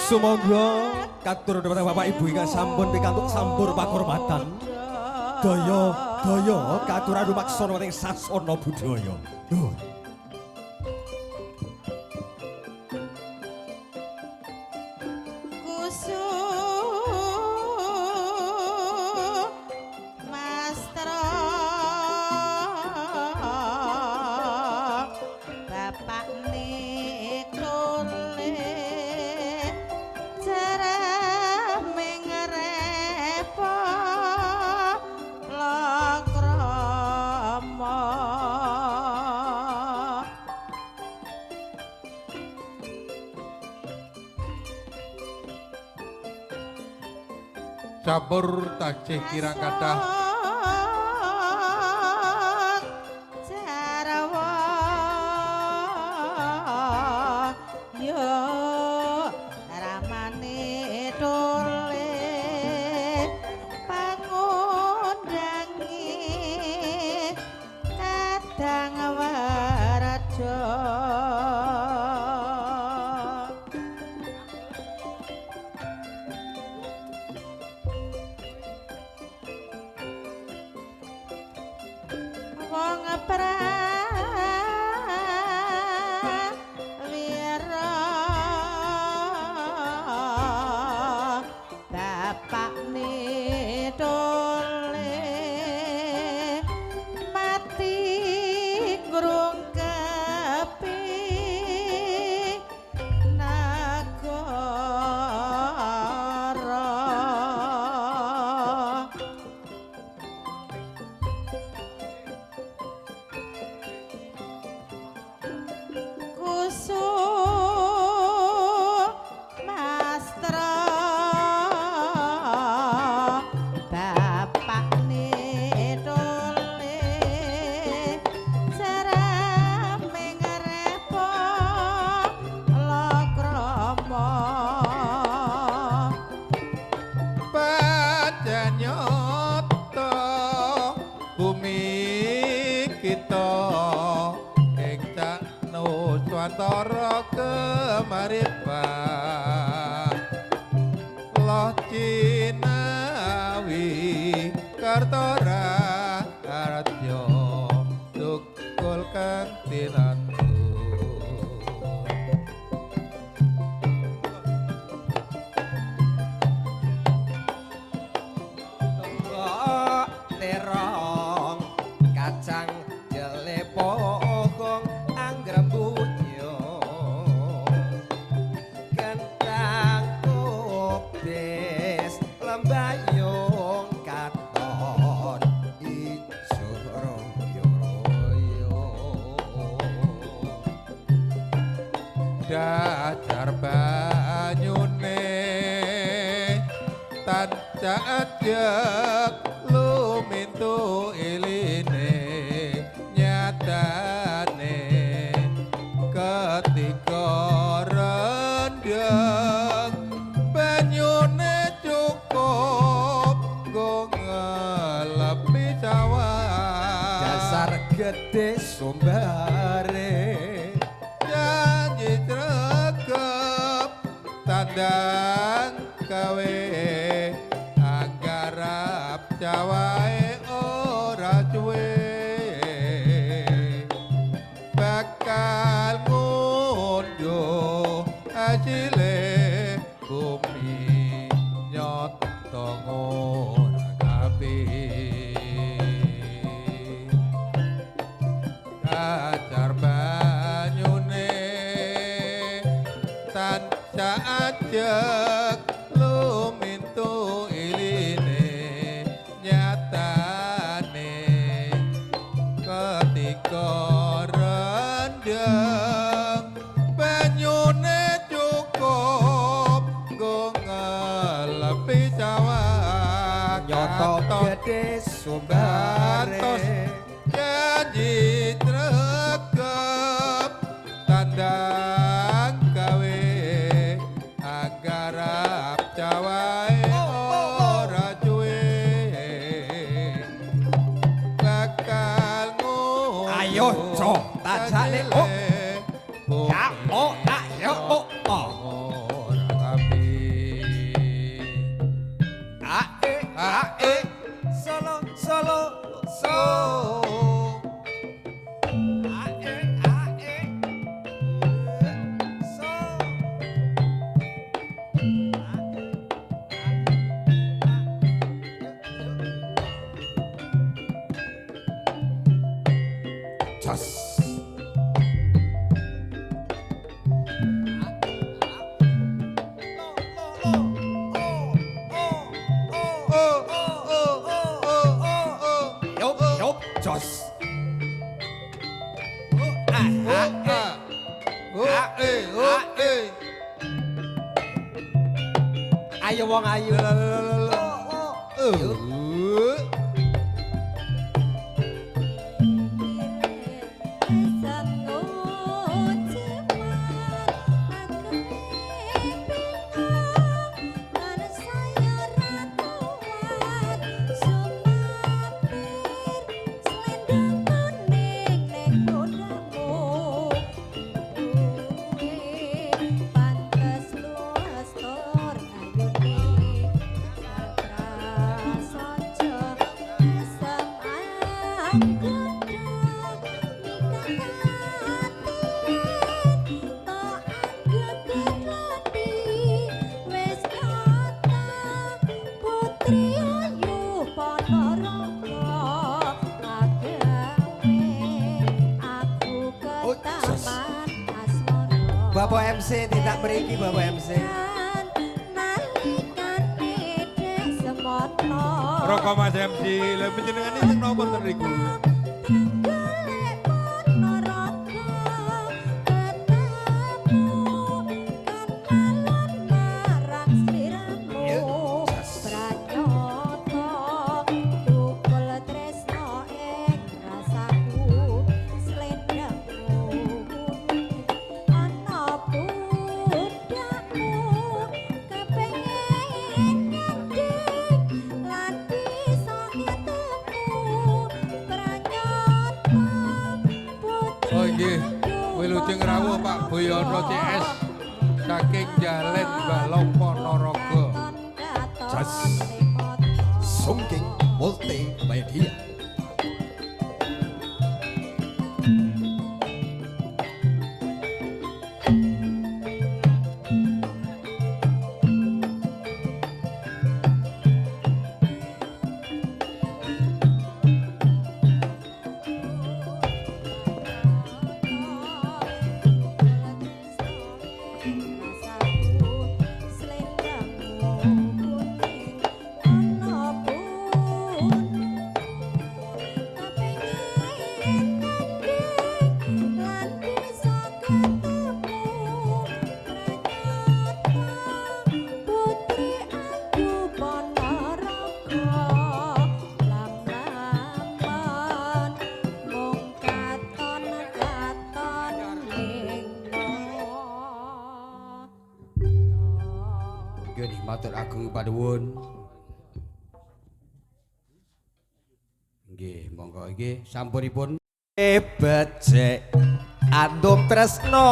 Sumangga katur dhumateng Bapak Ibu ingkang sampun pikantuk sampur pakurmatan. Daya-daya katuran rumaksana wonten ing sasana budaya. Nuwun. Kusumastra bapak nikule cereming repo lakrama. Campur tajih kirang kathah. Jarwa yo ramane tole pangundangi kadang waraja. Wong prawira bapak nitole mati ngrungkepi nagara. Kusumastra bapak nitole cereming repo lakrama. Pancen nyata bumi kita ing cak nuswantara kemaripan Loh Cinawi Kartoraharjo tukul kang tinantu. Kok terong kacang jelepogong anggrembunyo kentang kubis lembayung katon ijo royo royo. Dajar banyune tancak ajeg lumintu iline nyatane ketika rendheng banyune cukup nggo ngelepi sawah. Dasar gede sumbare janji sregep tandang gawe anggarap cawahe ora suwe bakal ngunduh asile bumi nyata ora kabeh. Kacar banyune tancak ajeg lumintu iline nyatane ketika rendheng banyune cukup nggo ngelepi sawah. Nyata gede sumbare Gantos janji sregep tandang gawe anggarap cawahe ora suwe bakal ngunduh Ayo, Co, tajane, oh. Ya, oh, tak, ya, oh, oh. Ora kabeh. Ayo wong ayu. Eh. Bapak MC tidak mriki Bapak MC. Rokok Mas MC, lha panjenengane sing nopo ten riku? Oh nggih, wilujeng rawuh Pak Boyono CS saking Jalen Balong Ponorogo. Jas. Sungking Multimedia. Nggih matur agung panuwun. Nggih, monggo nggih sampunipun Becik andum tresno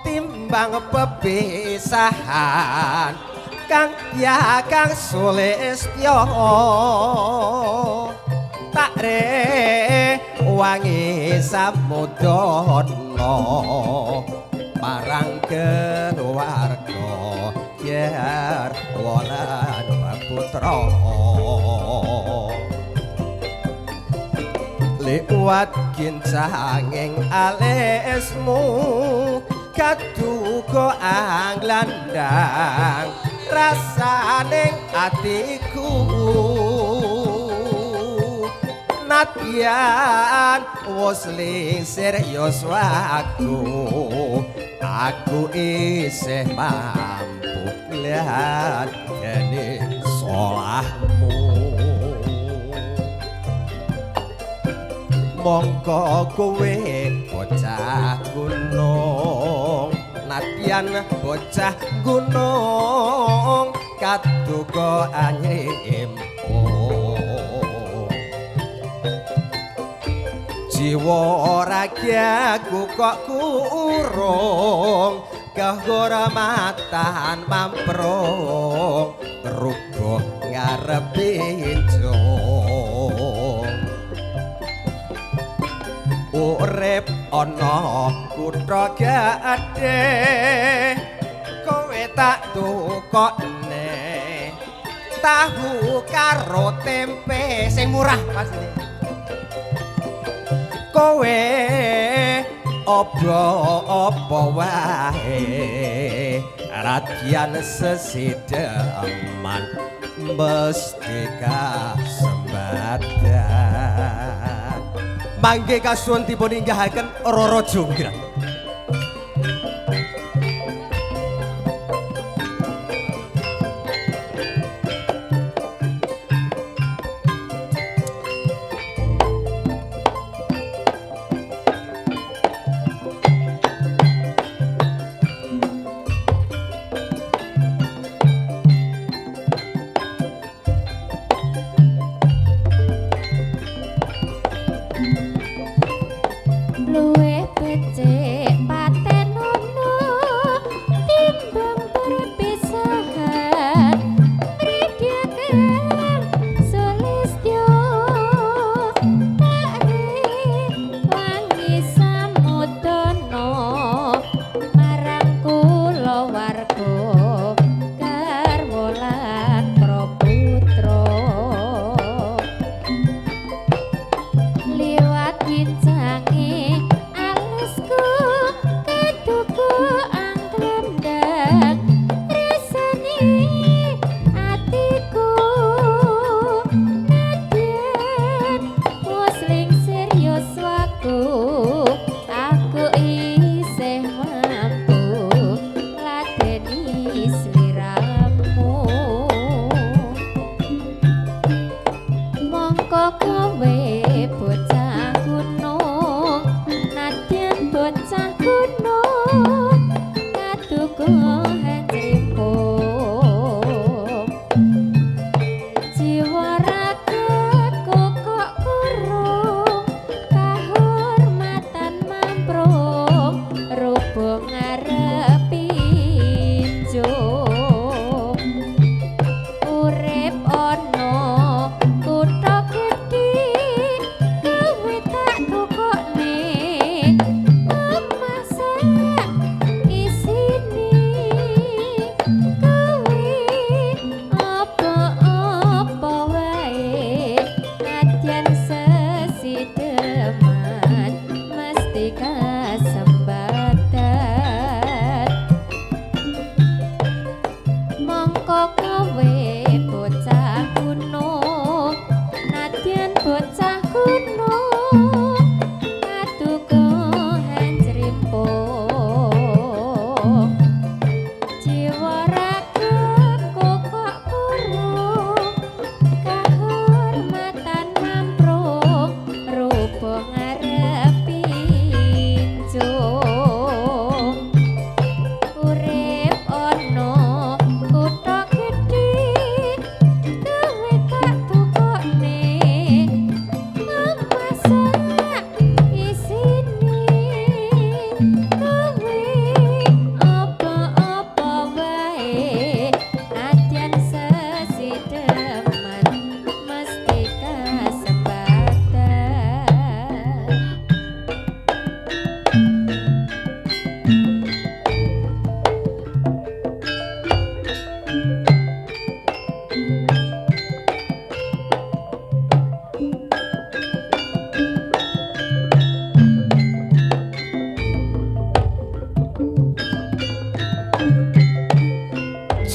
timbang pepisahan kang ya kang sulistya tak re wangi samudana marang keluarga yer wolan putra liwat kincanging alismu kaduka anglandang rasaning atiku nadyan wis lingsir yuswaku aku isih mampu lihat dene solahmu. Mongko kowe bocah gunung nadyan bocah gunung kaduka anyrimpung jiwa ragyaku kok kurung kehormatan mamprung rubuh ngarepe jong. Urip ana kutha gedhe kowe tak tukokne tahu karo tempe sing murah pasti. Kowe apa-apa wae radyan sesideman mesti kasembadan. Mangke kasuwun dipun inggahaken Roro Jonggrang.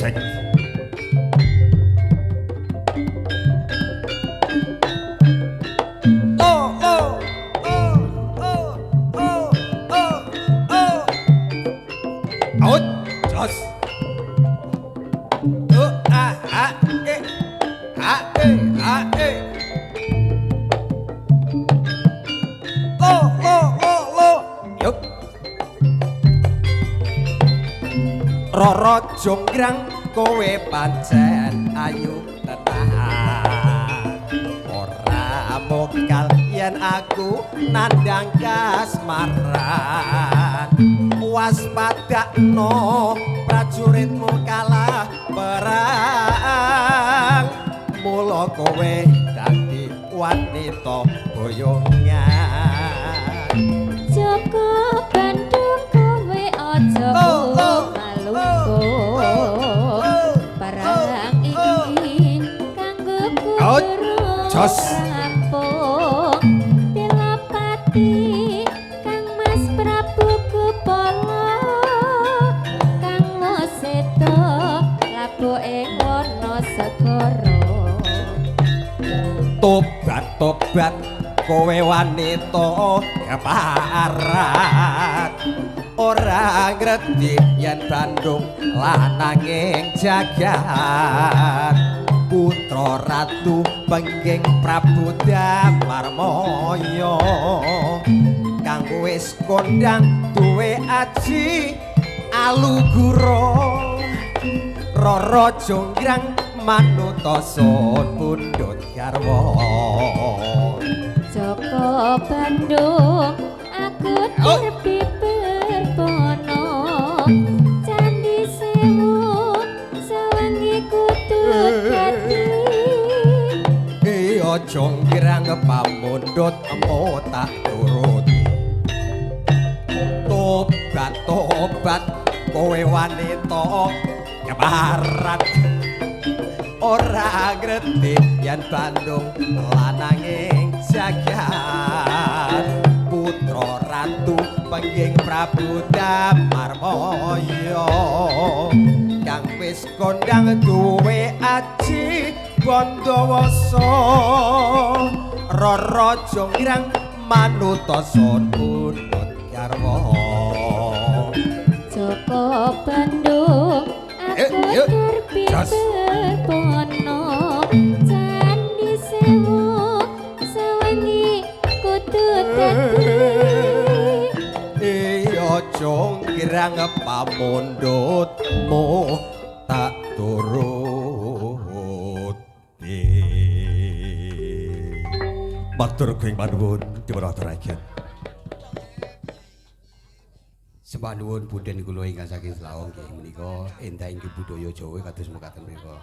Cek. Oh, oh, oh, oh, oh, oh, oh. Out, jos. Oh, a, a, e, a, e, a, e. Lo, lo, lo, lo. Yup. Roro Jonggrang kowe pancen ayu tenan. Ora mokal yen aku nandang kasmaran. Waspadakno prajuritmu kalah perang. Mula kowe dadi wanita boyongan. Joko Bandung kowe aja Oh, oh, malungko. oh, oh, Perang oh. iki kanggo Out. kudu Jos. rampung. Pilapati Kang Mas Prabu Gupala, Kang Seto labuh ing wana segara. Tobat tobat kowe wanita keparat. Ora ngerti yen Bandung lananging jagat. Putra Ratu Pengging Prabu Damarmaya kang wis kondang duwe aji alugura. Roro Jonggrang manuta sun pundhut garwa. Joko Bandung aku Oh. terpiper pono. Candi Sewu sewengi kudu dadi. Iya Jonggrang pamundhut emo tak turuti. Tobat tobat kowe wanita keparat. Ora ngerti yen Bandung lananging jagat. Putra Ratu Pengging Prabu Damarmaya kang wis kondang duwe aji Bandawasa. Roro Jonggrang manuta sun pundhut garwa. Joko Bandung aku Eh, yuk. Jos. terpiper pono. Candi Sewu sewengi kudu dadi. Iya Jonggrang pamundhutmu tak turuti. Matur kuing panuwun dipun aturaken. Sembah nuwun punden kula ingkang saking Selawang nggih menika endah inggih budaya Jawa kados mekaten menika.